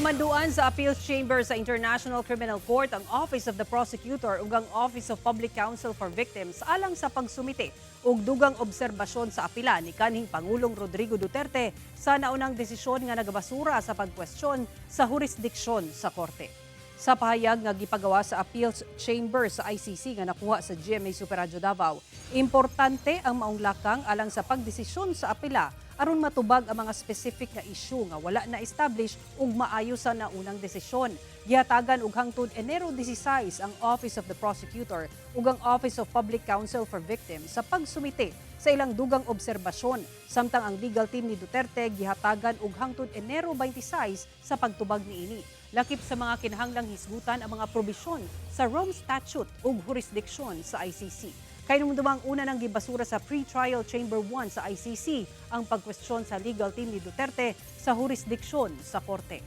Gimanduan sa Appeals Chamber sa International Criminal Court ang Office of the Prosecutor ug ang Office of Public Counsel for Victims alang sa pagsumite og dugang obserbasyon sa apila ni kanhing Pangulong Rodrigo Duterte sa naunang desisyon nga nagabasura sa pagkwestiyon sa jurisdiksyon sa korte. Sa pahayag nga gipagawa sa Appeals Chamber sa ICC nga nakuha sa GMA Super Radyo Davao, importante ang maong lakang alang sa pagdesisyon sa apela aron matubag ang mga specific nga issue nga wala na establish ug maayo sa naunang desisyon. Gihatagan og hangtod Enero 16 ang Office of the Prosecutor ug ang Office of Public Counsel for Victims sa pagsumite sa ilang dugang obserbasyon, samtang ang legal team ni Duterte gihatagan og hangtod Enero 26 sa pagtubag niini. Lakip sa mga kinahanglang hisgutan ang mga probisyon sa Rome Statute ug jurisdiksyon sa ICC. Kahinumdumang una nang gibasura sa Pre-Trial Chamber 1 sa ICC ang pagkwestiyon sa legal team ni Duterte sa jurisdiksyon sa korte.